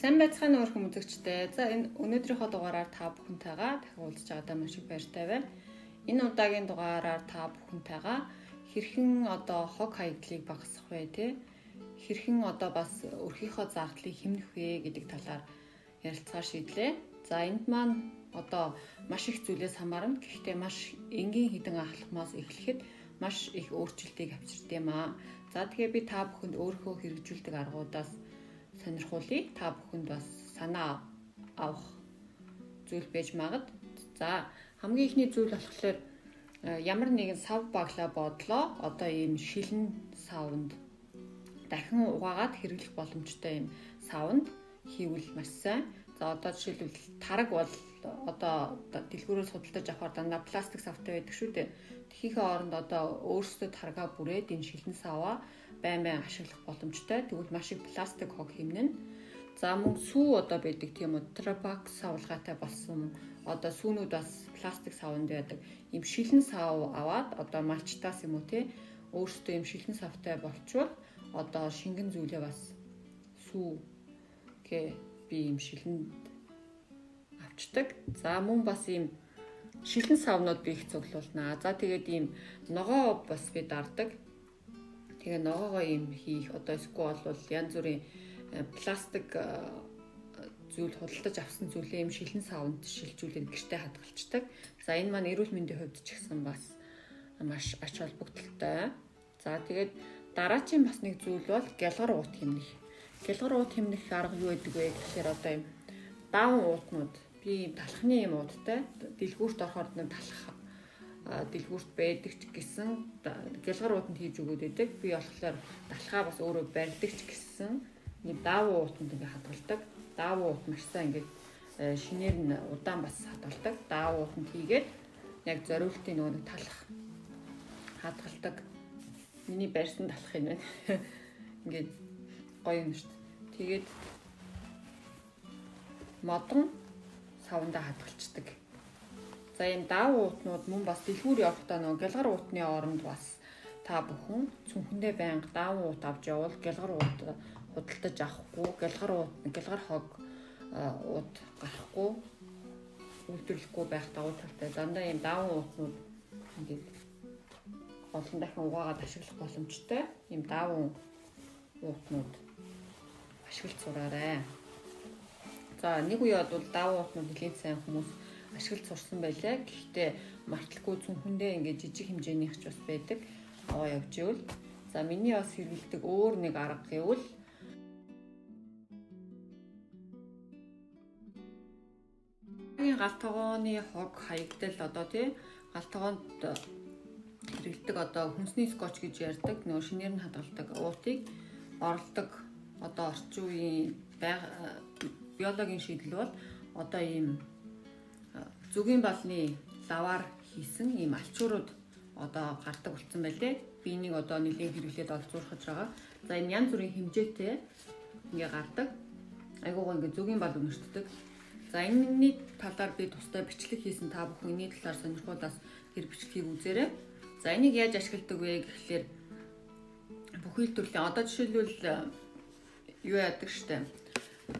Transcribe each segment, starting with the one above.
Сайн байцгаана уу өрхөн үзэгчдээ. За энэ өнөөдрийнхөө дугаараар та бүхэнтэйгээ дахин уулзч байгаадаа маш их баяртай байна. Энэ удаагийн дугаараар та бүхэнтэйгээ хэрхэн одоо хог хаягдлыг багасгах вэ те? Хэрхэн одоо бас өрхийнхөө зардлыг хэмнэх вэ гэдэг талаар ярилцахаар шийдлээ. За энд маань одоо маш их зүйлээс хамаарна. Гэхдээ маш энгийн хэдэн алхмаас эхлэхэд маш их өөрчлөлтийг авчирд юм аа. За тэгэхээр би та бүхэнд өөрийнхөө хэрэгжүүлдэг аргуудаас сонирхуулъя. Та бүхэнд бас санаа авах зүйл байж магад. За хамгийн эхний зүйл болохоор ямар нэгэн сав баглаа бодлоо. Одоо ийм шилэн савнд дахин угаагаад хэрэглэх боломжтой ийм савнд хийвэл маш сайн. За одоо жишээлбэл тараг бол одоо дэлгүүрээс худалдаж авахар дандаа пластик савтай байдаг шүү дээ. Тэхийнхээ оронд одоо өөрсдөө таргаа бүрээд энэ шилэн саваа байн байн ашиглах боломжтой. Тэгвэл маш их пластик хог хэмнэн. За мөн сүү одоо байдаг тийм үү? Трапак савлгаатай болсон одоо сүүнүүд бас пластик савнд байдаг. Ийм шилэн сав аваад одоо малчтаас юм уу те өөрсдөө ийм шилэн савтай болчвол одоо шингэн зүйлээ бас сүү гэ би ийм шилэнд авчдаг. За мөн бас ийм шилэн савнууд би их цуглуулнаа. За тэгээд ийм ногоо бас би дардаг. Тэгээ ногоогоо ийм хийх одоо эсвэл бол янз бүрийн пластик зүйл худалдаж авсан зүйлээ ийм шилэн савнд шилжүүлээд гэртээ хадгалцдаг. За энэ маань эрүүл мэндийн хувьд ч гэсэн бас маш ач холбогдолтой. За тэгээд дараачийн бас нэг зүйл бол гялгар уут хэмнэх. Гялгар уут хэмнэх арга юу гэдэг вэ гэхээр одоо ийм даавн уутнууд би ийм талхны ийм ууттай дэлгүүрт орохоор нэг талх дэлгүүрт байдаг ч гэсэн гялгар уутанд хийж өгөөд байдаг. Би болохоор талхаа бас өөрөө барьдаг ч гэсэн нэг даавн уутанд ингээ хадгалдаг. Даавн уут маш сайн ингээд шинээр нь удаан бас хадгалдаг. Даавн уутанд хийгээд яг зориултын нөгөө нэг талх хадгалдаг. Миний барьсан талх юм байна. Ингээд гоё юм шүү дээ. Тэгээд модон савндаа хадгалцдаг. За ийм даавн уутнууд мөн бас дэлгүүр явахдаа нөгөө гялгар уутны оронд бас та бүхэн цүнхэндээ байнга даавн уут авч явбал гялгар уут худалдаж авахгүй, гялгар уут, гялгар хог уут гарахгүй, үйлдвэрлэхгүй байх давуу талтай. Дандаа ийм даавн уутнууд ингээд олон дахин угаагаад ашиглах боломжтой. Ийм даавн уутнууд ашиглаж сураарай. За нэг үе бол даавн уутнууд нэлээд сайн хүмүүс ашиглаж сурсан байлаа. Гэхдээ марталгүй цүнхэндээ ингээд жижиг хэмжээнийх ч бас байдаг. Аваа явж ивэл. За миний бас хэрэглэдэг өөр нэг арга гэвэл гал тогооны хог хаягдал одоо тий гал тогоонд хэрэглэдэг одоо хүнсний скотч гэж ярьдаг нөгөө шинээр нь хадгалдаг уутыг оролдог одоо орчин үеийн биологийн шийдэл бол одоо ийм зүгийн балны лаваар хийсэн ийм алчуурууд одоо гардаг болсон байлээ. Би энийг одоо нэлээд хэрэглээд олзуурхаж байгаа. За энэ янз бүрийн хэмжээтэй ингээ гардаг. Айгуугаа ингээ зүгийн бал үнэртдэг. За энэний талаар би тусдаа бичлэг хийсэн, та бүхэн энэний талаар сонирхуулаас тэр бичлэгийг үзээрэй. За энийг яаж ашигладаг вэ гэхлээр бүхий л төрлийн одоо жишээлбэл юу яадаг штэ.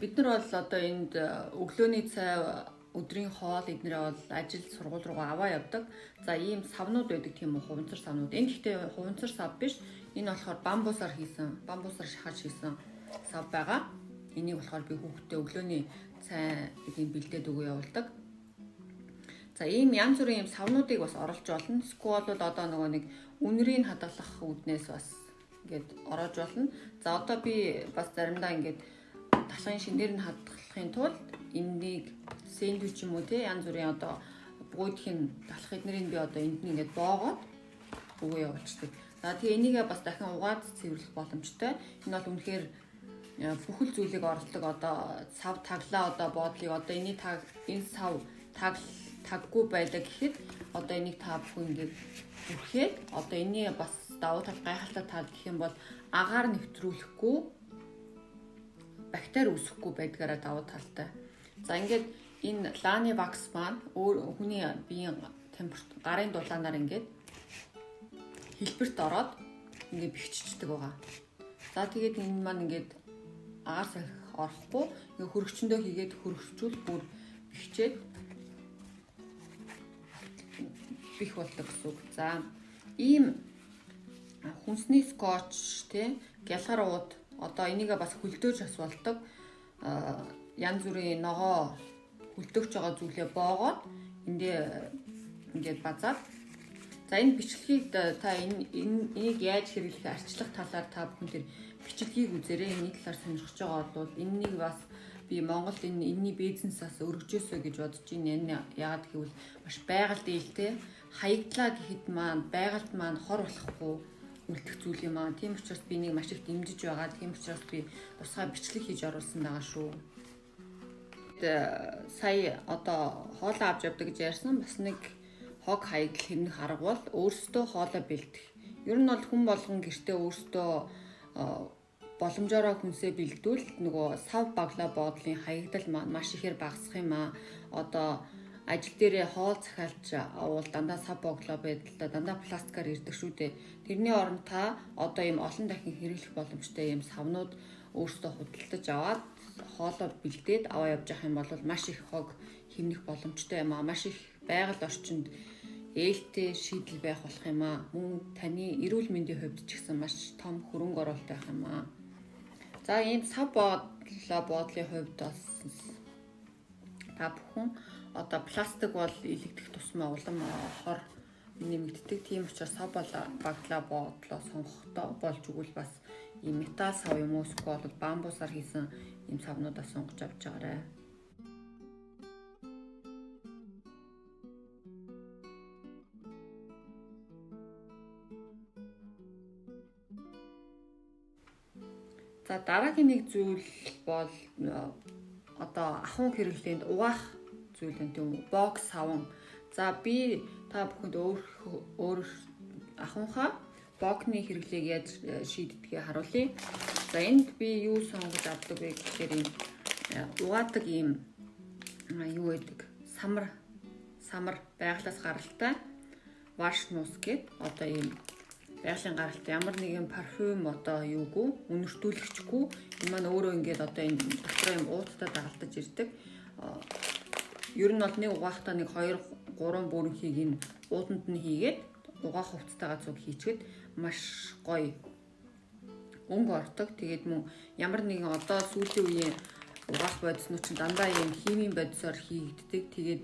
Бид нар бол одоо энд өглөөний цай, өдрийн хоол эднэрээ бол ажил сургууль руугаа аваа явдаг. За ийм савнууд байдаг тийм үү, хуванцар савнууд. Энэ гэхдээ хуванцар сав биш. Энэ болохоор бамбусаар хийсэн, бамбусаар шахаж хийсэн сав байгаа. Энийг болохоор би хүүхдээ өглөөний цай ийм бэлдээд өгөө явуулдаг. За ийм янз бүрийн ийм савнуудыг бас оруулж болно. Эсвэл бол одоо нөгөө нэг үнэрийг хадгалах үүднээс бас ингээд ороож болно. За одоо би бас заримдаа ингээд талхын шинээр нь хадгалахын тулд энэнийг сэндвич юм уу те янз бүрийн одоо буудхийн талх эднэрийг би одоо энд нь ингээд боогоод өгөө явуулчихдаг. За тэгээ энийгээ бас дахин угаад цэвэрлэх боломжтой. Энэ бол үнэхээр бүхэл зүйлийг оролдог одоо сав таглаа одоо боодлыг одоо энэний таг энэ сав таггүй байлаа гэхэд одоо энийг та бүхэн ингээд бүрхээд одоо энэний бас давуу тал гайхалтай тал гэх юм бол агаар нэвтрүүлэхгүй бактери үүсэхгүй байдгаараа давуу талтай. За ингээд энэ лааны вакс маань өөр хүний биеийн температур гарын дулаанаар ингээд хэлбэрт ороод ингээд бэхжчихдэг байгаа. За тэгээд энэ маань ингээд агаар сахих орохгүй ингээ хөргөчөндөө хийгээд хөргөчүүл бүр бэхжээд бих болдог гэсэн үг. За ийм хүнсний скотч тий гялгар ууд одоо энийгээ бас хөлдөөж бас болдог. Янз бүрийн ногоо хөлдөөгч байгаа зүйлээ боогоод эндээ ингээд базаад. За энэ бичлэгийг та энийг яаж хэрэглэх арчлах талаар та бүхэн тэр бичлэгийг үзээрэй. Энэний талаар сонирхож байгаа бол энэнийг бас би Монголд энэний бизнесээс өргөжөөсэй гэж бодож байна. Яагаад гэвэл маш байгальд ээлтэй хаягдлаа гэхэд маань байгальд маань хор болохгүй үлдэх зүйл юм аа. Тийм учраас би энийг маш их дэмжиж байгаа. Тийм учраас би тусгай бичлэг хийж оруулсан байгаа шүү. Сая одоо хоолоо авч явдаг гэж ярьсан. Бас нэг хог хаягдал хэмнэх арга бол өөрсдөө хоолоо бэлдэх. Ер нь бол хүн болгон гэртээ өөрсдөө боломжоор хүнсээ бэлдвэл нөгөө сав баглаа боодлын хаягдал маш ихээр багасах юм аа. Одоо ажил дээрээ хоол захиалж авал дандаа сав боглоо байдалтай дандаа пластикаар ирдэг шүү дээ. Тэрний оронд та одоо ийм олон дахин хэрэглэх боломжтой ийм савнууд өөрсдөө худалдаж аваад хоолоо бэлдээд аваа явж явах юм бол маш их хог хэмнэх боломжтой юм аа. Маш их байгаль орчинд ээлтэй шийдэл байх болох юм аа. Мөн таны эрүүл мэндийн хувьд ч гэсэн маш том хөрөнгө оруулалт байх юм аа. За ийм сав боодлын хувьд бас та бүхэн одоо пластик бол илэгдэх тусмаа улам хор нэмэгддэг. Тийм учраас сав баглаа боодлоо сонгохдоо болж өгвөл бас ийм металл сав юм уу эсвэл бамбусаар хийсэн ийм савнуудаа сонгож авч байгаарай. За дараагийн нэг зүйл бол одоо ахуйн хэрэглээнд угаах зүйл юм тийм үү? Бокс савн. За би та бүхэнд өөр ахуйнхаа бокны хэрэглээг яаж шийддгийг харуулъя. За энд би юу сонгож авдаг вэ гэхээр ийм угаадаг ийм юу байдаг? Самар байглаас гаралтай ваш нус гэд одоо ийм байгалийн гаралтай ямар нэгэн парфюм одоо юугүй үнэртүүлэгчгүй энэ маань өөрөө ингээд одоо энэ дотроо юм ууттай дагалдаж ирдэг. Ер нь бол нэг угаахтаа нэг 2 3 бүрэнхийг энэ ууданд нь хийгээд угаах хувцастайгаа зүг хийчихэд маш гоё өнгө ордог. Тэгээд мөн ямар нэгэн одоо сүүлийн үеийн угаах бодиснууд чинь дандаа юм химийн бодисоор хийгддэг. Тэгээд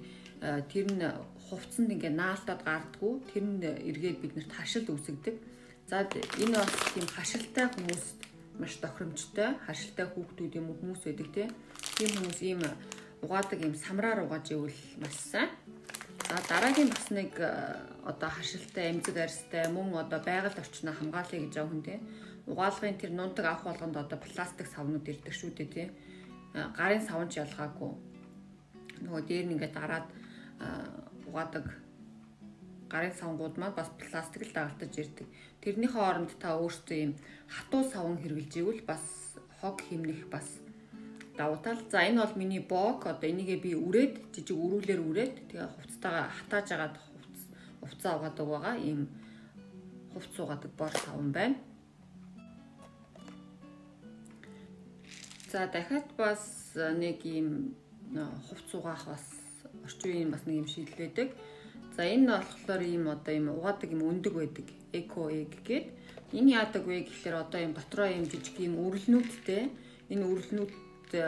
тэр нь хувцсанд ингээ наалтаад гардггүй. Тэр нь эргээд биднэрт хашилт үүсгдэг. За энэ бас тийм хашилтай хүмүүст маш тохиромжтой, хашилтай хүүхдүүд юм уу хүмүүс байдаг тийм. Тийм хүмүүс ийм угаадаг ийм самраар угааж ивэл маш сайн. За дараагийн бас нэг одоо хашилтай, эмзэг арьстай, мөн одоо байгаль орчноо хамгаалъя гэж байгаа хүн тийм. Угаалгын тэр нунтаг авах болгонд одоо пластик савнууд ирдэг шүү дээ тийм. Гарын савн ч ялгаагүй. Нөгөө дээр нь ингээд дараад угаадаг гарын савнгууд маань бас пластик л дагалдаж ирдэг. Тэрнийхээ оронд та өөрсдөө ийм хатуу савн хэрэглэж ивэл бас хог хэмнэх бас давуу тал. За энэ бол миний бок. Одоо энийгээ би үрээд жижиг өрүүлээр үрээд тэгээ хувцастайгаа хатааж агаад хувцаа угаадаг байгаа. Ийм хувц угаадаг бор савн байна. За дахиад бас нэг ийм хувц угаах бас орчин үеийн бас нэг юм шийдэл байдаг. За энэ болохоор ийм одоо ийм угаадаг юм өндөг байдаг. Eco egg гээд энэ яадаг вэ гэхлээр одоо ийм дотроо ийм жижиг ийм үрлэнүүдтэй энэ үрлэнүүд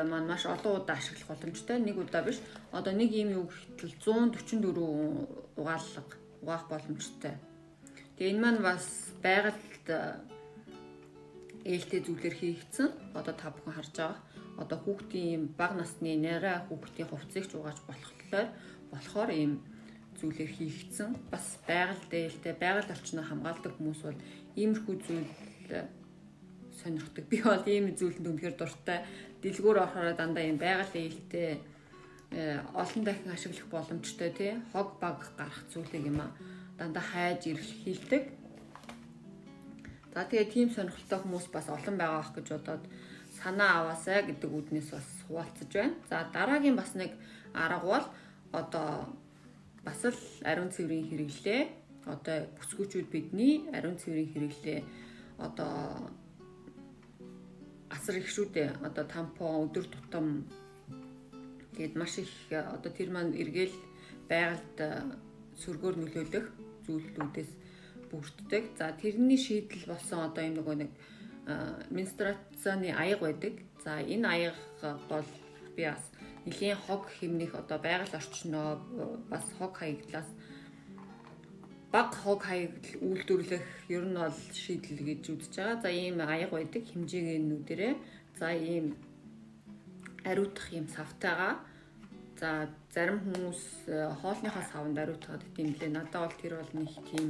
маань маш олон удаа ашиглах боломжтой. Нэг удаа биш. Одоо нэг ийм юу гэтэл 144 угаалга угаах боломжтой. Тэгээ энэ маань бас байгальд ээлтэй зүйлээр хийгдсэн. Одоо та бүхэн харж байгаа. Одоо хүүхдийн ийм бага насны нарай хүүхдийн хувцсыг ч угааж болохоор ийм зүйлээр хийгдсэн. Бас байгаль дээлтэй, байгаль орчноо хамгаалдаг хүмүүс бол иймэрхүү зүйл сонирхдаг. Би бол ийм зүйлэнд үнэхээр дуртай. Дэлгүүр орохороо дандаа ийм байгаль ээлтэй, олон дахин ашиглах боломжтой тий хог баг гарах зүйлийг юм а дандаа хайж эрхэлдэг. За тэгээ тийм сонирхолтой хүмүүс бас олон байгаа ах гэж бодоод санаа аваасай гэдэг үүднээс бас хуваалцаж байна. За дараагийн бас нэг арга бол одоо бас л ариун цэврийн хэрэглээ. Одоо бүсгүүчүүд бидний ариун цэврийн хэрэглээ одоо асар их шүү дээ. Одоо тампон, өдөр тутам гээд маш их одоо тэр маань эргээл байгальд сөргөөр нөлөөлөх зүйлүүдээс бүрддэг. За тэрний шийдэл болсон одоо юм нөгөө нэг менструацины аяга байдаг. За энэ аяга бол би бас нэлийн хог хэмнэх одоо байгаль орчноо бас хог хаягдлаас бага хог хаягдал үйлдвэрлэх ер нь бол шийдэл гэж үзэж байгаа. За ийм аяга байдаг хэмжээнүүдэрээ. За ийм ариутгах юм савтайгаа. За зарим хүмүүс хоолныхоо савнд ариутгаад идэм блэ. Надад бол тэр бол нэг тийм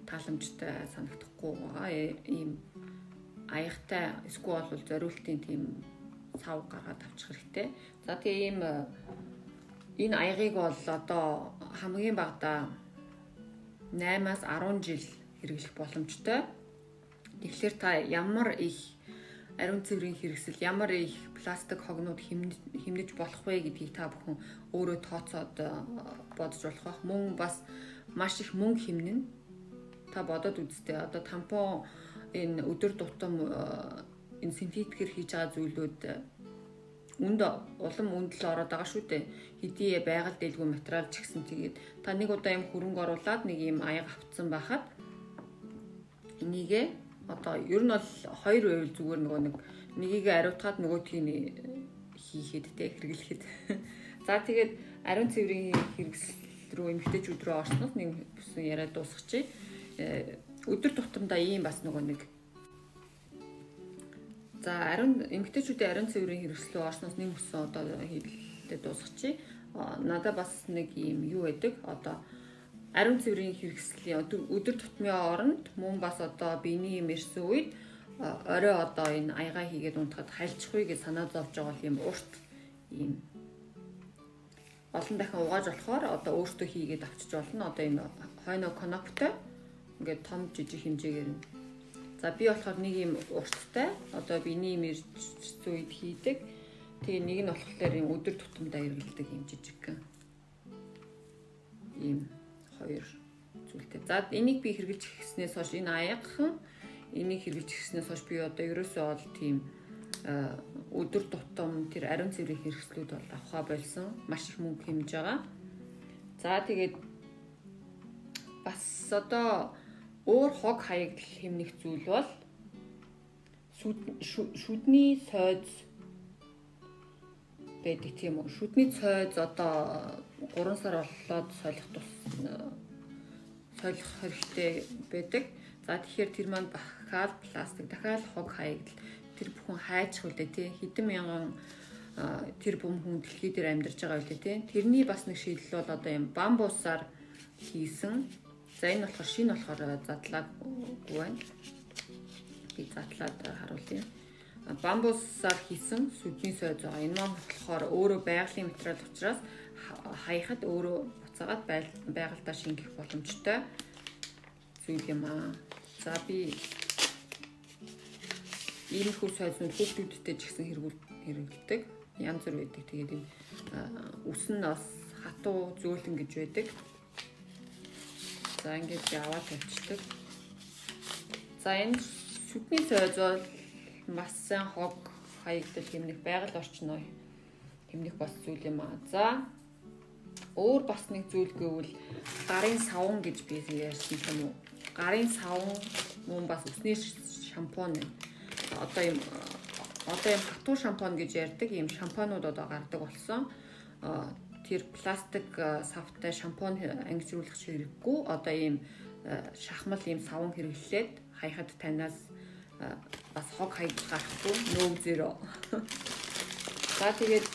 тааламжтай санагдахгүй байгаа. Ийм аягтай эсвэл бол зориултын тийм сав гаргаад авчих хэрэгтэй. За тэгээ ийм энэ аягыг бол одоо хамгийн багадаа 8-аас 10 жил хэрэглэх боломжтой. Тэгэхээр та ямар их ариун цэврийн хэрэгсэл, ямар их пластик хогнууд хэмнэж болох вэ гэдгийг та бүхэн өөрөө тооцоод бодож болох байх. Мөн бас маш их мөнгө хэмнэн. Та бодоод үзтээ. Одоо тампон энэ өдөр тутам энэ синтетикээр хийж байгаа зүйлүүд үнд улам үндэл ороод байгаа шүү дээ. Хэдий байгаль дэлгүү материал ч гэсэн тэгээд та нэг удаа юм хөрөнгө оруулаад нэг юм аяга авцсан байхад энийгээ одоо ер нь бол хоёр байвал зүгээр нөгөө нэг нэгийгээ ариутгаад нөгөөдгийг хийхэд те хэрэглэхэд. За тэгээд ариун цэврийн хэрэгсэл рүү эмэгтэйчүүд рүү орсноос нэг бүсэн яриад дуусгачих. Өдөр тутамдаа ийм бас нөгөө нэг за ариун эмэгтэйчүүдийн ариун цэврийн хэрэгслөө орсноос нэг өссөн одоо хийлээ дуусгачих. Надад бас нэг ийм юу байдаг. Одоо ариун цэврийн хэрэгслийн өдөр тутмын оронд мөн бас одоо биений юм ирсэн үед орой одоо энэ аягаа хийгээд унтахад хальчихгүй гэж санаа зовж байгаа бол ийм урт ийм олон дахин угааж болохоор одоо өөртөө хийгээд авчиж болно. Одоо ийм хойно коноптой ингээд том жижиг хэмжээгээр нь. За би болохоор нэг юм урттай одоо биений юм ирсэн үед хийдэг. Тэгээ нэг нь болохоор юм өдөр тутамдаа хэрэглэдэг юм жижигхэн. Ийм хоёр зүйлтэй. За энийг би хэрэглэж эхэлснээс хойш энэ аягхан энийг хэрэглэж эхэлснээс хойш би одоо ерөөсөө бол тийм өдөр тутам тэр ариун цэврийн хэрэгслүүд бол авахаа болсон. Маш их мөнгө хэмжиж байгаа. За тэгээд бас одоо өөр хог хаягдал хэмнэх зүйл бол шүдний сойз байдаг тийм үү. Шүдний сойз одоо 3 сар боллоод солих тус солих хэрэгтэй байдаг. За тэгэхээр тэр маань дахиад пластик, дахиад хог хаягдал тэр бүхэн хайчих үлээ тий. Хэдэн мянган тэр бүм хүн дэлхий дээр амьдарч байгаа үлээ тий. Тэрний бас нэг шийдэл бол одоо юм бамбусаар хийсэн. За энэ болохоор шинэ болохоор задлаагүй байна. Би задлаад харуулъя. Бамбусаар хийсэн сүдний сойз байгаа. Энэ маань болохоор өөрөө байгалийн материал учраас хаяхад өөрөө буцаагаад байгальдаа шингэх боломжтой зүйл юм аа. За би иймэрхүү сойзнууд хүүхдүүдтэй ч гэсэн хэрэглэдэг. Янз бүр байдаг. Тэгээд энэ үс нь бас хатуу зөөлөн гэж байдаг. За ингээд би аваад тавьчихдаг. За энэ сүдний сойз бол маш сайн хог хаягдал хэмнэх байгаль орчноо хэмнэх бас зүйл юм аа. За өөр бас нэг зүйл гэвэл гарын савн гэж би ярьсан юм уу? Гарын савн мөн бас үсний шампунь. Одоо юм хатуу шампунь гэж ярьдаг ийм шампунууд одоо гардаг болсон. Тэр пластик савтай шампунь ангижруулах хэрэггүй. Одоо ийм шахмал ийм савн хэрэглээд хаяхад танаас бас хог хаягдал гарахгүй. No zero. За тэгээд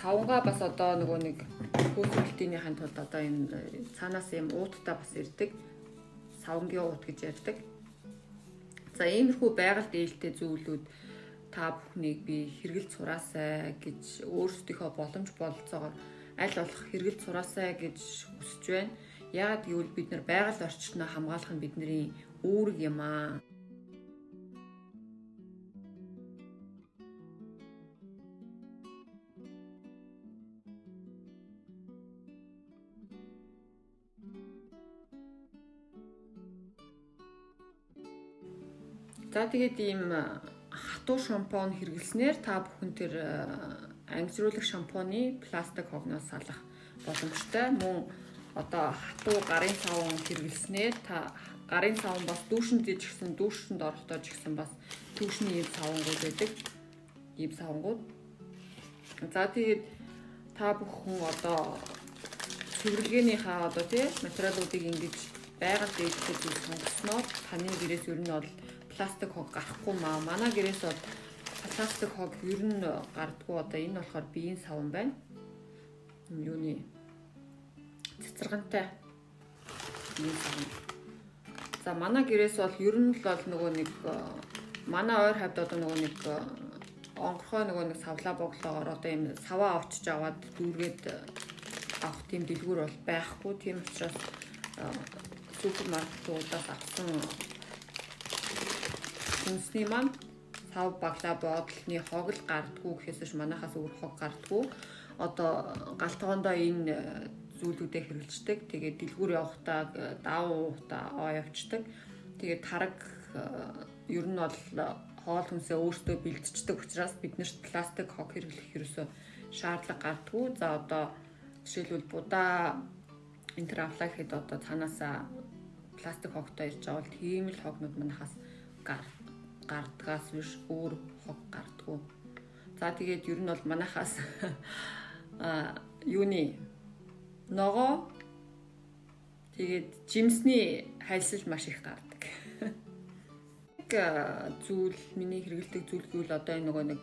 савнгаа бас одоо нөгөө нэг хөөсрөлтийнхээ тулд одоо энэ цаанаас ийм ууттай бас ирдэг. Савнгийн уут гэж ярьдаг. За иймэрхүү байгальд ээлтэй зүйлүүд та бүхнийг би хэрэгэлж сураасай гэж өөрсдийнхөө боломж бололцоогоор аль болох хэрэгэлж сураасай гэж хүсэж байна. Яагаад гэвэл бид нар байгаль орчноо хамгаалах нь бидний үүрэг юм аа. За тэгээд ийм Хатуу шампунь хэрэглэснээр та бүхэн тэр ангижруулах шампуны пластик хогноос салах боломжтой. Мөн одоо хатуу гарын савн хэрэглэснээр та гарын савн бас дүүшинд ч гэсэн дүүшинд орохдоо ч гэсэн бас дүүшний ийм савнгууд байдаг. Ийм савнгууд. За тэгээд та бүхэн одоо цэвэрлэгээнийхээ одоо тий материалуудыг ингэж байгаль дээдлэх зүйл сонгосноор таны гэрээс ер нь бол пластик хог гарахгүй маа. Манай гэрээс бол пластик хог ер нь гардггүй. Одоо энэ болохоор биеийн савн байна. Юуны цэцэргантай биеийн савн. За манай гэрээс бол ер нь л бол нөгөө нэг манай ойр хавьд одоо нөгөө нэг онгорхой нөгөө нэг савлаа боглоогоор одоо ийм саваа очиж аваад дүүргээд авах тийм дэлгүүр бол байхгүй. Тийм учраас супермаркетуудаас авсан хүнсний маань сав баглаа бодлны хог л гардггүй гэхээс биш манайхаас өөр хог гардггүй. Одоо гал тогоондоо энэ зүйлүүдээ хэрэглэждэг. Тэгээд дэлгүүр явахдаа даавуудаа явцдаг. Тэгээд тараг ер нь бол хоол хүнсээ өөрсдөө бэлтждэг учраас биднэрт пластик хог хэрэглэх ерөөсөө шаардлага гардггүй. За одоо жишээлбэл будаа энэ төр авлаа гэхэд одоо цаанаасаа пластик хогтой ирж байгаа бол тийм л хогнууд манайхаас гардгаас биш өөр хог гардггүй. За тэгээд ер нь бол манайхаас юуны ногоо тэгээд жимсний хальсал маш их гардаг. Нэг зүйл миний хэрэглэдэг зүйл гэвэл одоо энэ нөгөө нэг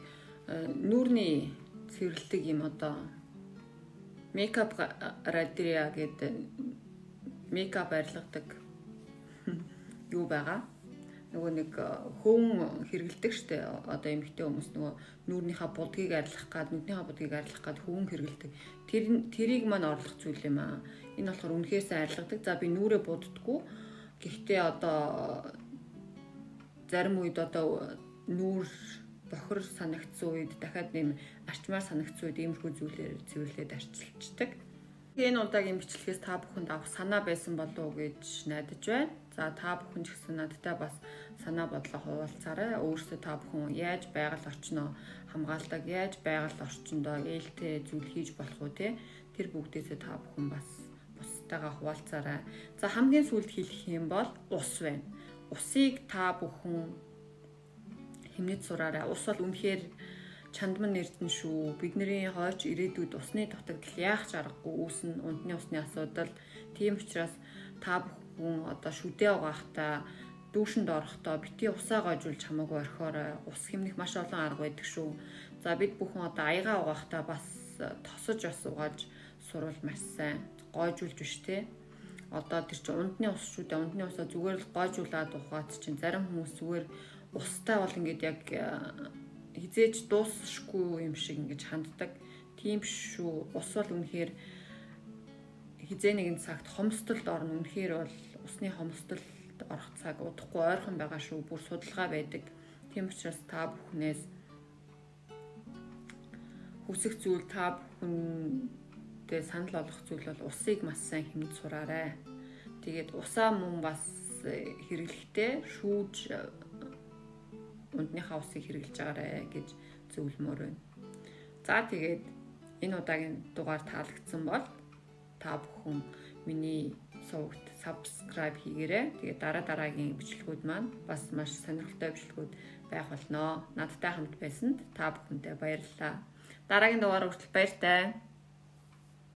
нүүрний цэвэрлэдэг юм одоо мейкап радиа гэдэг мейкап арилгадаг юу байгаа. Нөгөө нэг хөөн хэрэглэдэг штэ. Одоо эмэгтэй хүмүүс нөгөө нүүрнийхээ будгийг арилгах гад, нүднийхээ будгийг арилгах гад хөөн хэрэглэдэг. Тэрийг маань орлох зүйл юм аа. Энэ болохоор үнэхээр сайн арилгадаг. За би нүүрээ буддаггүй. Гэхдээ одоо зарим үед одоо нүүр бохир санагдсан үед дахиад нэм арчмаар санагдсан үед иймэрхүү зүйлээр цэвэрлээд арчилчдаг. Энэ удаагийн бичлэгээс та бүхэнд авах санаа байсан болов уу гэж найдаж байна. За та бүхэн ч гэсэн надтай бас санаа бодлоо хуваалцаарай. Өөрсдөө та бүхэн яаж байгаль орчноо хамгаалдаг, яаж байгаль орчиндоо ээлтэй зүйл хийж болох уу те? Тэр бүгдээсээ та бүхэн бас бусдаагаа хуваалцаарай. За хамгийн сүүлд хэлэх юм бол ус байна. Усыг та бүхэн хэмнэж сураарай. Ус бол үнэхээр чандман эрдэнэ шүү. Бидний хойч ирээдүйд усны дутагдал яах ч аргагүй үүснэ. Ундны усны асуудал. Тийм учраас та бүхэн одоо шүдээ угаахтаа дүүшинд орохдоо бити усаа гойжуулж хамаагүй орхиорой. Ус хэмнэх маш олон арга байдаг шүү. За бид бүхэн одоо аягаа угаахтаа бас тосож бас угааж сурвал маш сайн. Гойжуулж биш те. Одоо тэр чинь ундны ус шүү дээ. Ундны усаа зүгээр л гойжуулаад ухаад чинь зарим хүмүүс зүгээр устай бол ингээд яг хизээж дуусшгүй юм шиг ингэж ханддаг. Тийм биш шүү. Ус бол үнэхээр хизээ нэгэн цагт хомсдолд орно. Үнэхээр бол усны хомсдолд орох цаг удахгүй ойрхон байгаа шүү. Бүр судалгаа байдаг. Тийм учраас та бүхнээс хүсэх зүйл та бүхэндээ санал болгох зүйл бол усыг маш сайн хэмнэж сураарай. Тэгээд усаа мөн бас хэрэглэхдээ шүүж ундныхаа усыг хэрэглэж байгаарэ гэж зөвлөмөр байна. За тэгээд энэ удаагийн дугаар таалагдсан бол та бүхэн миний сувагт subscribe хийгээрэй. Тэгээд дараа дараагийн бичлэгүүд маань бас маш сонирхолтой бичлэгүүд байх болно. Надтай хамт байсанд та бүхэндээ баярлалаа. Дараагийн дугаар хүртэл баяртай.